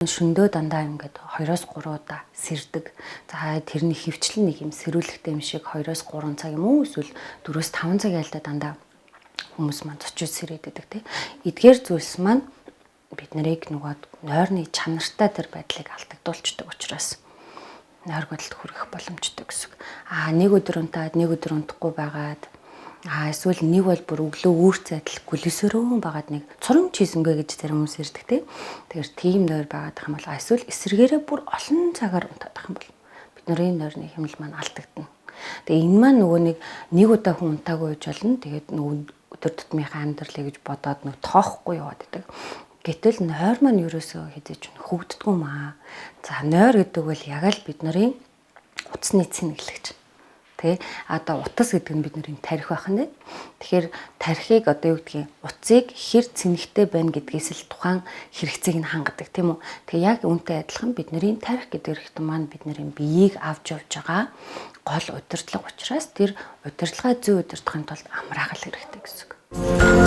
Шөндөө дандаа ингээд 2-оос 3 удаа сэрдэг. За, тэрний хөвчлэн нэг юм сэрүүлэхтэй юм шиг 2-оос 3 цаг юм уу, эсвэл 4-5 цаг ялдаа дандаа хүмүүс маань зочид сэрээд байдаг, тий. Эдгээр зүйлс маань бид нарыг нөгөө нойрны чанартай тэр байдлыг алдагдуулцдаг учраас нойр бодолд хүрэх боломжтой гэсэн. Аа, нэг өдөр унтаад, нэг өдөр унтахгүй байгаад, эсвэл нэг бол бүр өглөө үүрц адил гүлээсөрөө байгаад нэг цурамч хийсэнгүй гэж зарим хүмүүс ирдэг, те. Тэгэхээр тийм нойр байгаад юм бол, эсвэл эсрэгээрээ бүр олон цагаар унтаад байх юм бол бид нарын нойрны хэмнэл маань алдагдана. Тэгээ энэ маань нөгөө нэг нэг удаа хүн унтаагүй байж болно. Тэгээд нөгөө өдөр тутмынхаа амьдралыг гэж бодоод нөгөө тоохгүй яваад идэг. Гэтэл нойр маань ерөөсөө хэзээ ч хөвгддэггүй маа. За, нойр гэдэг бол яг л бид нарын утасны цэнэглэгч. Тэ, одоо утас гэдэг нь бидний тарих байх нь. Тэгэхээр тарихыг, одоо юу гэдгийг, утсыг хэр цэнэгтэй байна гэдгээс л тухайн хэрэгцээг нь хангадаг, тийм үү. Тэгээ яг үүнтэй адилхан бидний тарих гэдэг эрхтэн маань бидний биеийг авч явж байгаа гол удирдлага учраас тэр удирдлагаа зөв удирдахын тулд амраах л хэрэгтэй гэсэн үг.